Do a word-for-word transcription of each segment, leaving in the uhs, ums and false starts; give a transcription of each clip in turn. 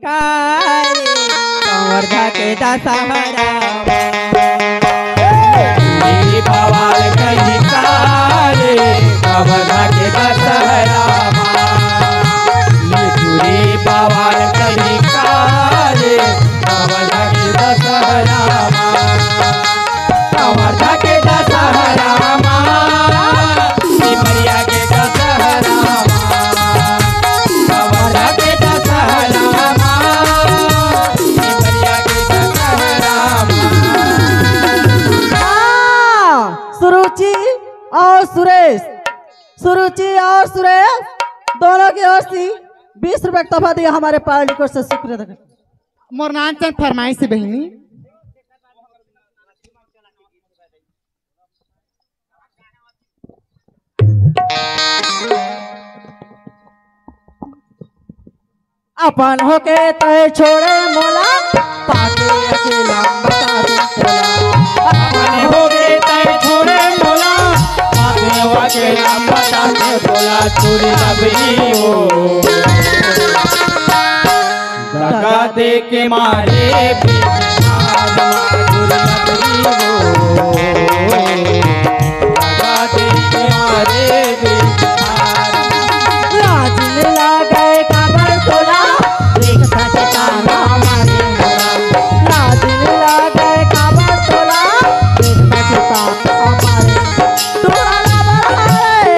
कारे, कवर्धा के दशहरा। चूड़ी बवाल कहीं कारे, कवर्धा के दशहरा। ये चूड़ी बवाल कहीं कारे, कवर्धा के दशहरा। कवर्धा के दशहरा मा, सिमरिया के दशहरा मा, कवर्धा के दशहरा मा, सिमरिया के दशहरा मा। हाँ, सुरुचि और सुरेश, सुरुचि और सुरेश दोनों की ओर से बीस रुपए का तोहफा दिया हमारे पार्टी को से शुक्रिया अदा करते हैं। मोर नानचन फरमाइश है बहिनी। अपन होके तय छोड़े मोला, पाके अकेला बता दे तोला। अपन होके तय छोड़े मोला, पाके अकेला बता दे तोला। चूड़ी लबरी हो, दगा दे के मारे बेकार माधुरी हो। दगा दे के मारे बेकार। लाज न लागे काबर तोला, देख सके ताना मारे मोला। लाज न लागे काबर तोला, देख सके ताना मारे। तोला बहाए,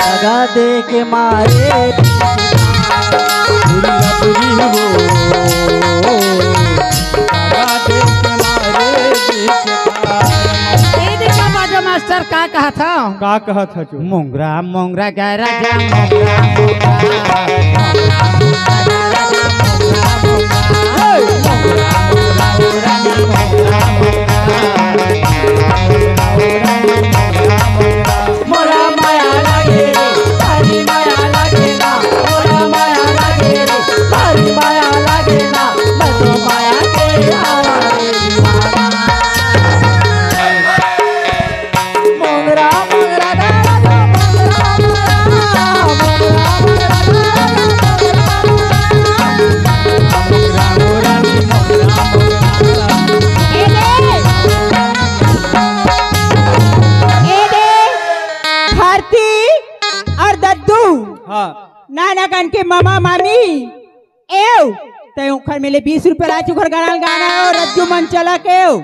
दगा दे के मारे। ए देखा बाजा मास्टर का कहा था? का कहा था जो? मोंगरा मोंगरा गैरा जा मोंगरा मोंगरा। मोला माया लागे रे, भारी माया लागे ना। मोला माया लागे रे, भारी माया लागे ना। मैं तो माया के आवारे दीवाना। मोंगरा, मोंगरा, गारा दो, मोंगरा, मोंगरा, मोंगरा, मोंगरा, मोंगरा, मोंगरा। ए दे, ए दे, भारती और दद्दू। हाँ। नाना कन के मामा मामी, एव, तै ओखर मेले बीस रुपया लाच, ओखर गाना गाना हो, रज्जू मन चला के एव।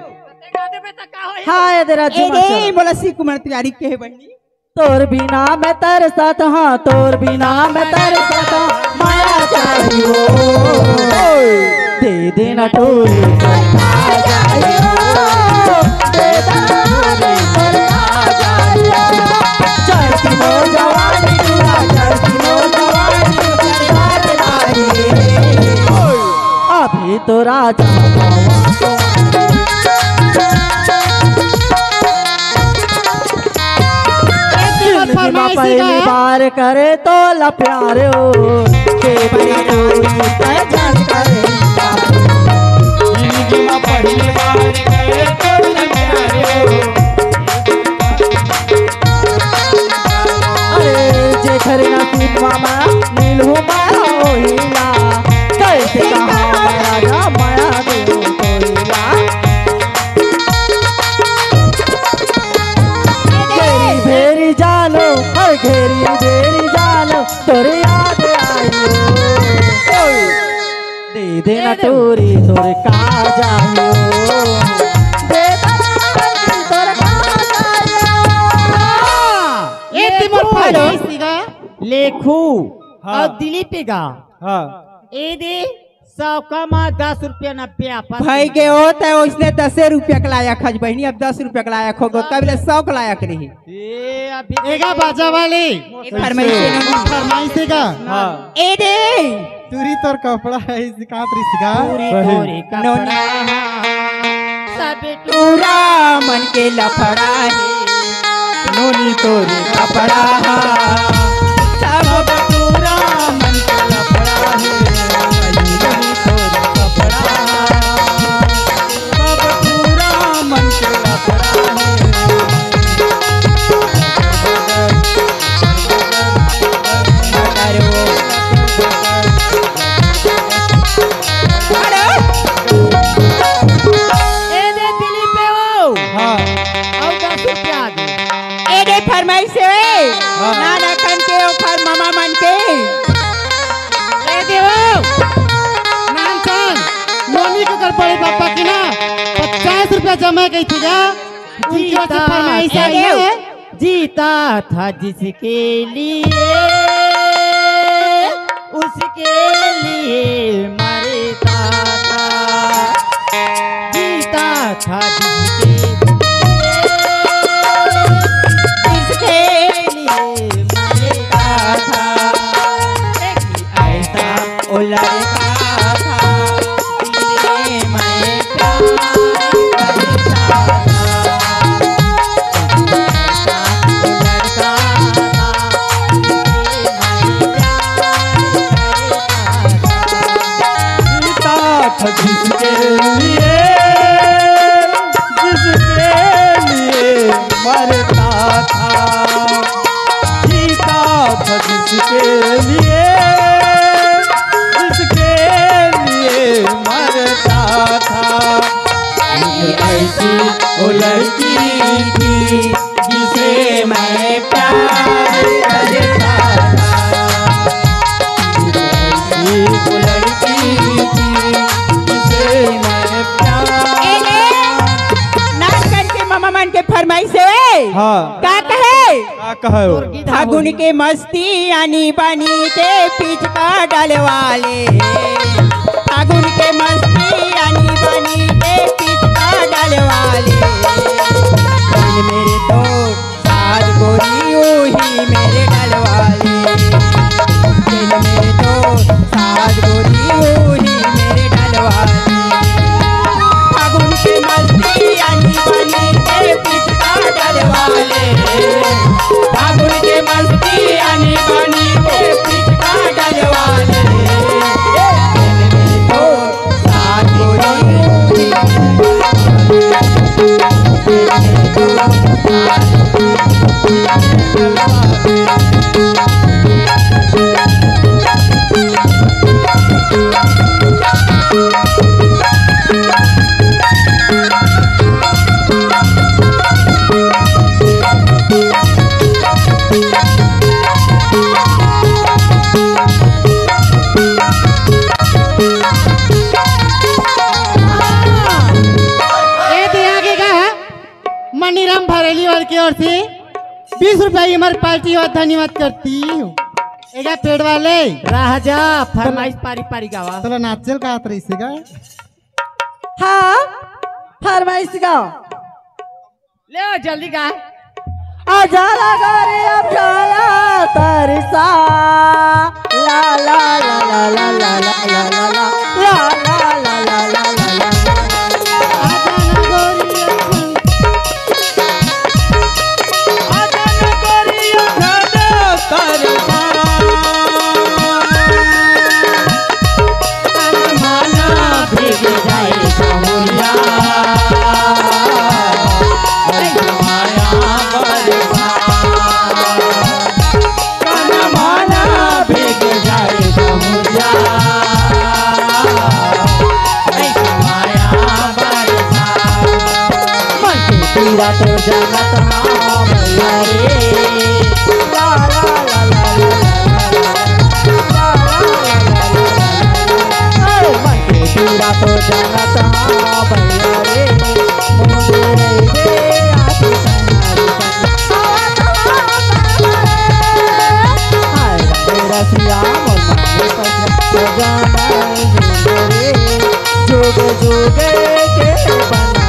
हाँ, ए दे रज्जू ए मन दे, चला। मोला शिव कुमार तिवारी के हे बहिनी। तोर बिना मैं तरसत हाँ, तोर बिना मैं तरसत हाँ, माया चाहिए। दे देना टोरी सरकार चाहिए। दे देना टोरी सरकार चाहिए। चढ़ती मोर जवानी पूरा, चढ़ती मोर जवानी पूरा, अभी तो राजा जिंदगी में पहली बार करे तोला प्यार हो, के बड़ी टोरी तय जान करे। जिंदगी में पहली बार करे तोला प्यार हो। अरे जेखर नसीब मामा मिलहू मैं होइला, कैसे कहाँ मैं राजा माया देव कोइला। घेरी भेरी जानो, हर घेरी भेरी जानो, तोरे याद आइयो। दे देना टोरी तोरे का जाइयो। दे देना टोरी तोरे का जाइयो। ये तिमोर लेखू। फाड़ो। लेखू। हाँ। और दिलीप गा। हाँ। ए दे सौ कमा दस रुपया नब्बे आपस भाई में। के होत है, उसने दसे रुपया के लायक हज बहिनी, अब दस रुपया के लायक हो गो, कब ले सौ के लायक रही। ए, अभी एगा बाजा वाली। ए, फरमाइश है ना। फरमाइश है का? हाँ। ए दे। टूरी तोर कपड़ा है, इसी कात रिसगा। टूरी सही। तोरे नोनी। कपड़ा। सब टूरा मन के लफड़ा है। नोनी तोरे कपड़ा है। सब टूरा मन के लफड़ा है। नोनी तोरे कपड़ा है। सब टूरा मन के लफड़ा है। फरमाइश हे। हाँ। नाना कन के अउ फर ममा मन के। ए देवो, नान सन, नोनी के कर बड़े पापा के ना पचास रुपया जमा कही थी गा। उनकी ओर से जीता फरमाइश था आई है। जीता था जिसके लिए, उसके लिए मरता था। जीता था जिसके लिए, जिसके लिए मरता था। ऐसा वो लड़का था, जिससे मैं प्यार करता था। ऐसा वो लड़का था, जिससे मैं प्यार करता था। जीता था जिसके लिए, जिसके लिए मरता था। जीता था जिसके लिए, जिसके लिए मरता था। ये ऐसी वो लड़की थी, जिसे मैं प्यार करता था। ये ऐसी वो लड़की थी, जिसे मैं प्यार ए, ए, नाच करके मामा मन के फरमाइश हे। हाँ। का कहे? का कहे हो? फागुन के मस्ती आनी बानी के पिचका डलवा ले। फागुन के मस्ती आनी बानी के पिचका डलवा ले। चल मेरे तो साज गोरी, ओ ही मेरे डलवा ले। चल मेरे तो साज गोरी, ओ ही मेरे डलवा ले। फागुन के मस्ती आनी बानी के पिचका डलवा ले। फागुन के मस्ती आनी बानी के पिचका डलवा ले। तो साथ गोरी ए दे आगे का है? मनीराम भरेली वाले की ओर से बीस रुपए की हमारी पार्टी और धन्यवाद करती हूँ। एगा पेड़ वाले। राजा फरमाइश पारी पारी गावा। चलो नाचल का हाथ रही से गा। हाँ, फरमाइश गाओ। ले जल्दी गा। आजा लगा रे अब जाला तरसा। ला ला ला ला ला ला ला ला ला ला ला ला ला ला ला ला ला। आजा ना गोरी अखन। आजा ना गोरी अखन तरसा। माना भीग जाए समुरिया। ऐ माया बरसा। तन मन भीग जाए समुरिया, ऐ माया बरसा। मन के पीरा तो जानत ना भैया रे। ला, ला, ला। ए, मन के पीरा तो जानत ना भैया रे। मोरे रे आती तुम्हारी संग। हाय रे रसिया मोर मन के सजना रे। जोग जोग के बना।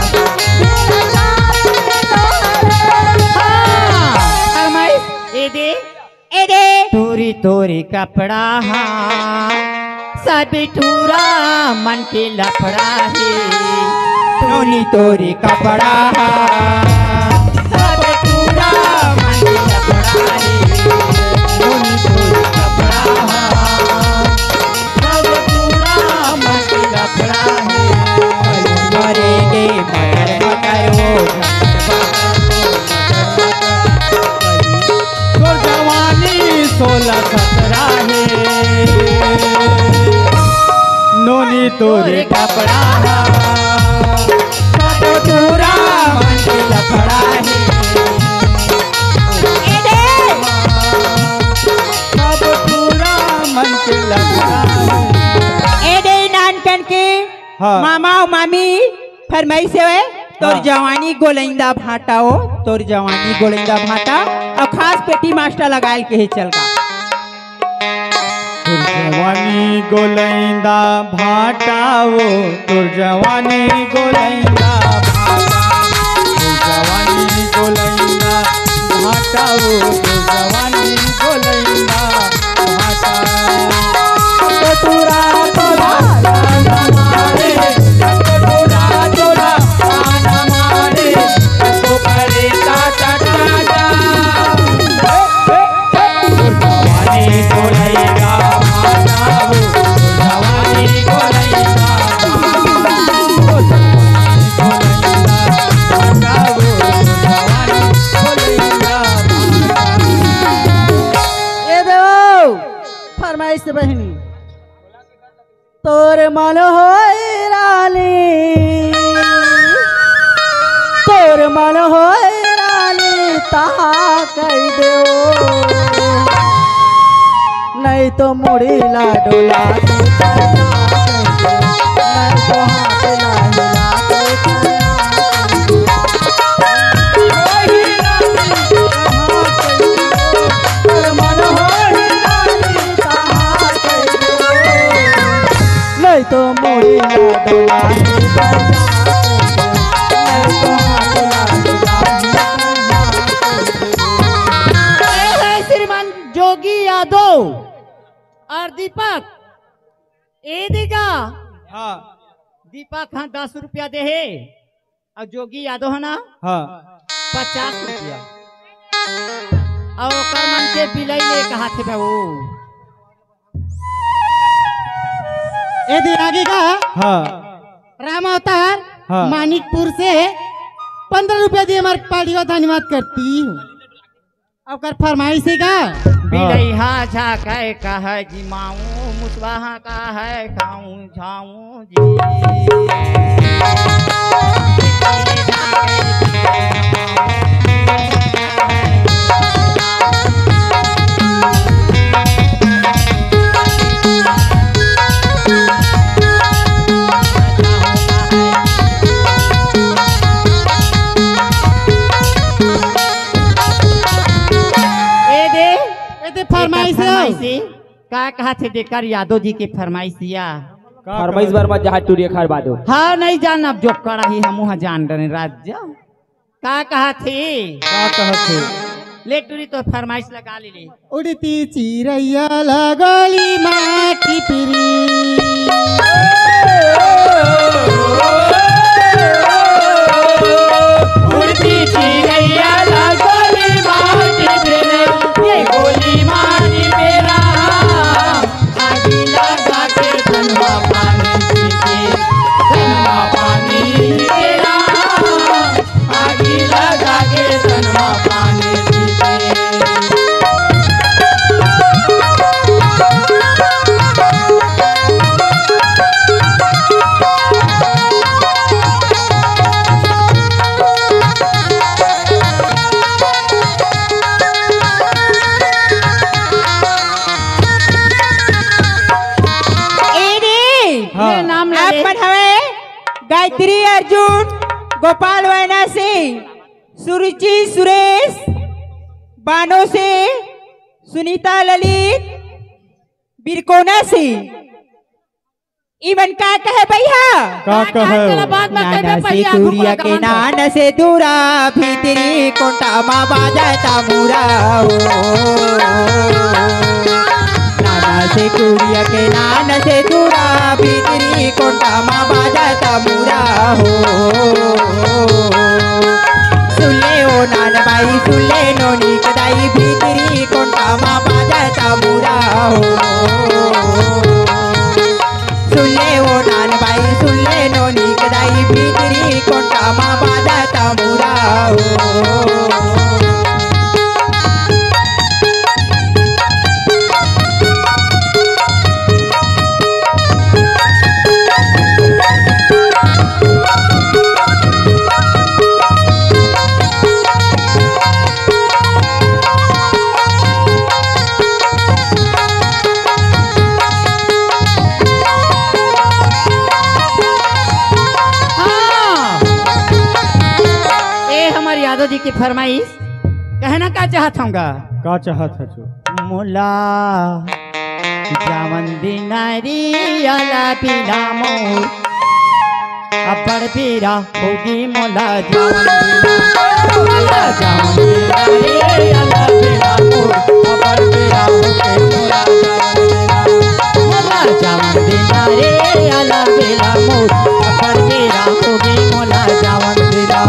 हाँ, फरमाइश, ए दे। ए दे। टूरी टूरी कपड़ा हा, सब टूरा मन के लफड़ा हे। टूरी टूरी कपड़ा हा, सब टूरा मन के लफड़ा हे। टूरी टूरी कपड़ा हा, सब टूरा मन के लफड़ा हे। मरेंगे मगर मगर वो तोर जवानी सोलह सतरा हे। नोनी तोरे कपड़ा हा, सब टूरा मन के लफड़ा हे। हाँ। मामा अउ मामी फरमाइश हवय, तोर हाँ। जवानी गोलैंदा भांटा ओ, तोर जवानी गोलैंदा भांटा, अउ खास पेटी मास्टर लगाए के हे चल गा। तोर जवानी गोलैंदा भांटा ओ, तोर जवानी गोलैंदा भांटा, तोर जवानी गोलैंदा भांटा ओ, तोर जवानी गोलैंदा भांटा। टटुरा टोला ए देवो, फरमाइश बहिनी। तोर मन होय रानी, तोर मन होय रानी, तहा कहि देवो। नहीं तो मुड़ी ला डोला के, नहीं तो हाथ ला हिला के। नहीं तो मोरी यादव। नहीं तो हाथ ला डोला। ए हे श्रीमान जोगी यादव और दीपक, ए दीगा। हाँ। दीपक हाँ दस रुपया दे हे। अउ जोगी यादव ह ना, हाँ। पचास रुपया। अउ ओकर मन के बिलई ले कहा थे बे वो। ए दे आगे का? हाँ। राम अवतार, हाँ। मानिकपुर से पंद्रह रुपया दिए, हमारे पार्टी को धन्यवाद करती हूँ। ओकर फरमाइश हे का? बिलैहा झाँकै कहै जिमाऊ, मुसवा कहै खाऊ झाऊ जी। ए दे, ए दे फरमाइश हे। फरमाइश हे। का कहा थे देकर यादव जी के फरमाइश या? का फरमाइश कहा बर मत जहाज टूरी अखार बादो। हाँ, नहीं जान अब जो कड़ा ही हमू हा जान डरे राज्य। का कहा थे? का कहा थे? ले टूरी तो फरमाइश लगा ले ले। उड़ती चिरैया लगोली माटी पिरी। उड़ती चिरैया लगोली माटी पिरी, ये गोली माटी मेरा। आगी लगा के धनवा पानी पीके, धनवा पानी पीके राम। आगी लगा के धनवा पानी पीके। ए रे, हाँ। ये नाम ले आप ले। मन हवे गायत्री अर्जुन, गोपाल वायना से, सुरुचि सुरेश, बानो से, सुनीता ललित, बिरकोना से। इमन का कहे भैया? का कहे? तेला बाद में नाना कहे से भैया, कुरिया के नाना से दूरा, भीतरी कोंटा मा बाजा तामुरा हो। नाना से कुरिया के नाना से दूरा, भीतरी कोंटा मा बाजा तामुरा हो। सुले ओ नान बाई, सुले नोनी कदाई, भीतरी कोंटा मा बाजा तामुरा हो। सुन ले ओ नान बाई, सुन ले नोनी कदाई, भीतरी कोंटा मा बाजा तामुरा हो। फरमाइश, कहना का चाहत हूँगा? का चाहत हचो? मोला जावन बिना रे आला बिना मोर अब्बड़ बेरा होगे मोला जावन बिना। मोला जावन बिना रे आला बिना मोर अब्बड़ बेरा होगे मोला जावन बिना। मोला जावन बिना रे आला बिना मोर अब्बड़ बेरा होगे मोला जावन बिना।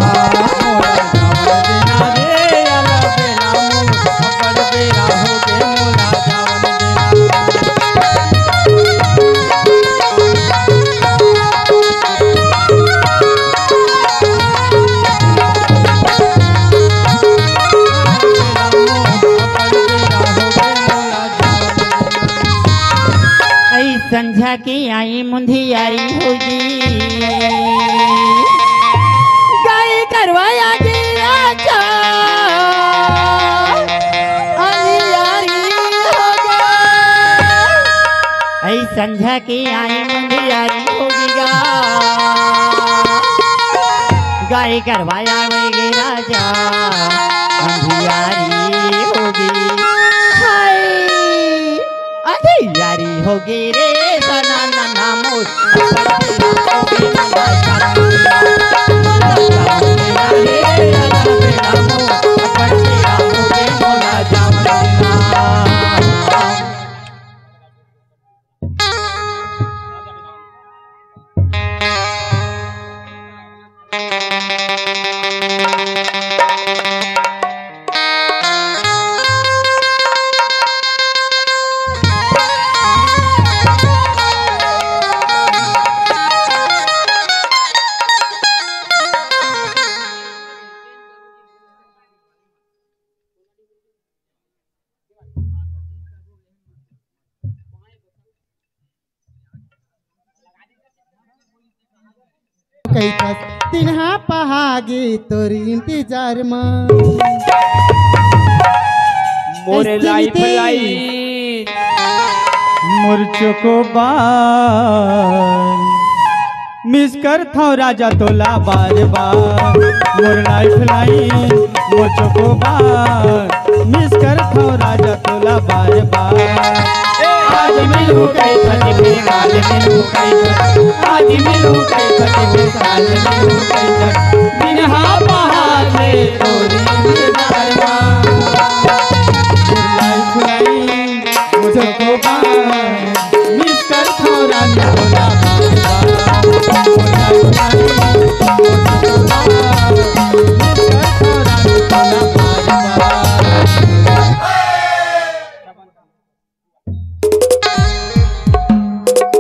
मोला जावन बिना रे आला बिना मोर अब्बड़ बेरा होगे मोला जावन बिना। आई संझा के आई मुंधियारी होगी, गाय करवाया के आजा, अंधियारी होगी। आई संझा के आई मुंधियारी होगी गा, गाय करवाया गे राजा, अंधियारी होगी। हाय, अंधियारी होगी रे सना नना मोर। कहिथस तिनहा पहागे तोर इंतजार म। मोर ऐसे लाइफ नीति। लाइन। मोर चोकोबार। मिस करथंव राजा तोला बार बार। मोर लाइफ लाइन, मोर चोकोबार। मिस करथंव राजा तोला बार बार। आज मिलहूँ कहिथस, फिर काल मिलहूँ कहिथस। आज मिलहूँ कहिथस, फिर काल मिलहूँ कहिथस। बिन हा पहाड़ ले तोरी दीदार मा। मोर लाइफ लाइन, मोर चोकोबार। मिस करथंव रानी तोला बार बार। मोर लाइफ लाइन, मोर चोकोबार। मिस करथंव रानी तोला बार बार।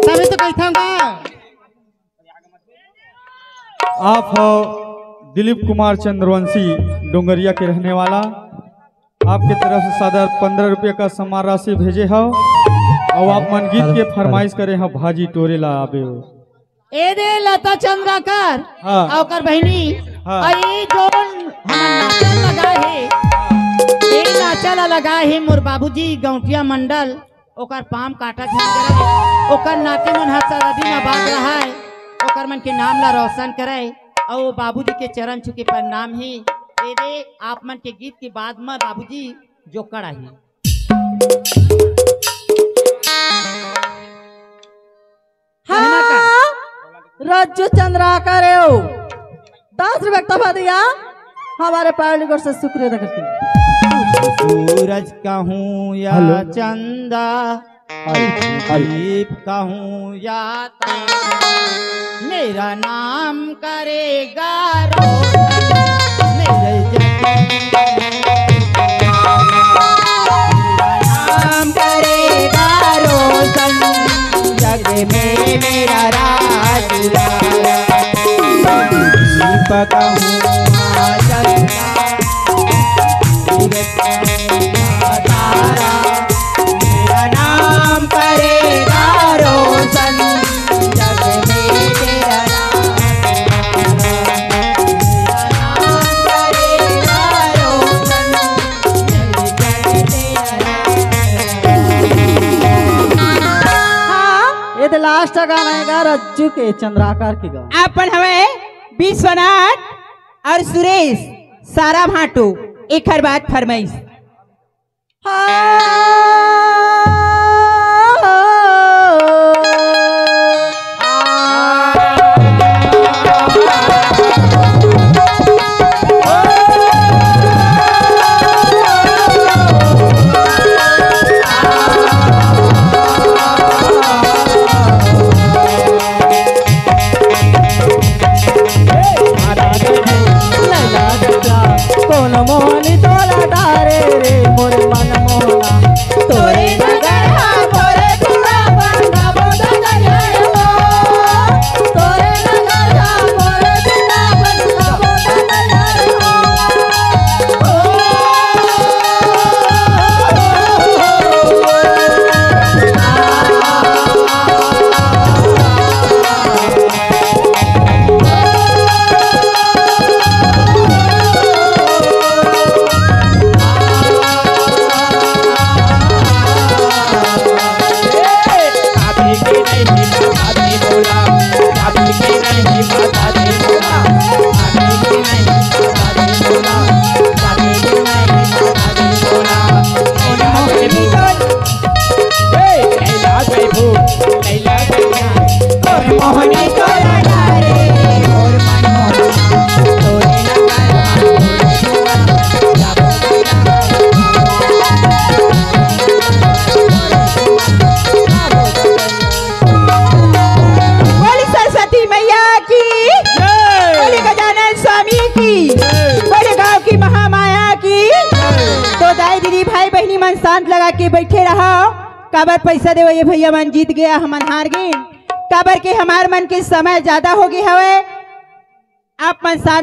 तभी तो कहिथंव गा। आप हो दिलीप कुमार चंद्रवंशी, डोंगरिया के रहने वाला। आपके तरफ से सादर पन्द्रह रुपये का सम्मान राशि भेजे हव। अउ आप मन गीत के फरमाइश करे हव, भाजी टोरे ला आबे हो। ए दे लता चंद्राकर, हाँ। अउ ओकर बहिनी, हाँ। अउ ये जोन हमन नाचा लगा हे, ये नाचा ला लगा हे मोर बाबूजी गौंटिया मंडल, ओकर पाम काटा झन करे, ओकर नाती मन ह सदा दिन आबाद रहय, ओकर मन के नाम ला रोशन करय, अउ वो बाबूजी के चरण छू के प्रणाम हे। ए दे, आप मन के गीत के बाद म बाबूजी जोकड़ आही। कहना का? हाँ, रज्जू चंद्राकर एव। दस रुपये का तोहफा दिया, हमारे पैर निकट से शुक्रिया अदा करती हूँ। सूरज कहूँ या हेलो। चंदा, हेलो। दीप कहूँ या तारा, मेरा नाम करेगा रोशन, मेरे जग में नाम करेगा रोशन, जग में मेरा राज उजाला। दीपक हूँ आचल का, सूरज का तारा, मेरा नाम करेगा रोशन, जग में तेरा नाम। हाँ, ये तो लास्ट गाना है गा रज्जू के, चंद्राकर के गाना। अपन हवे विश्वनाथ और सुरेश। सारा भांटो एकर बाद फरमाइश। बोली सरस्वती मैया की, बोली गजानन स्वामी की, बोली गांव की महामाया की। तो दाई दीदी भाई बहनी मन शांत लगा के बैठे रहा। काबर पैसा देवइया भैया मन जीत गया, हमन हार गए। काबर के हमार मन के समय ज्यादा हो गए हवे। आप मन शांत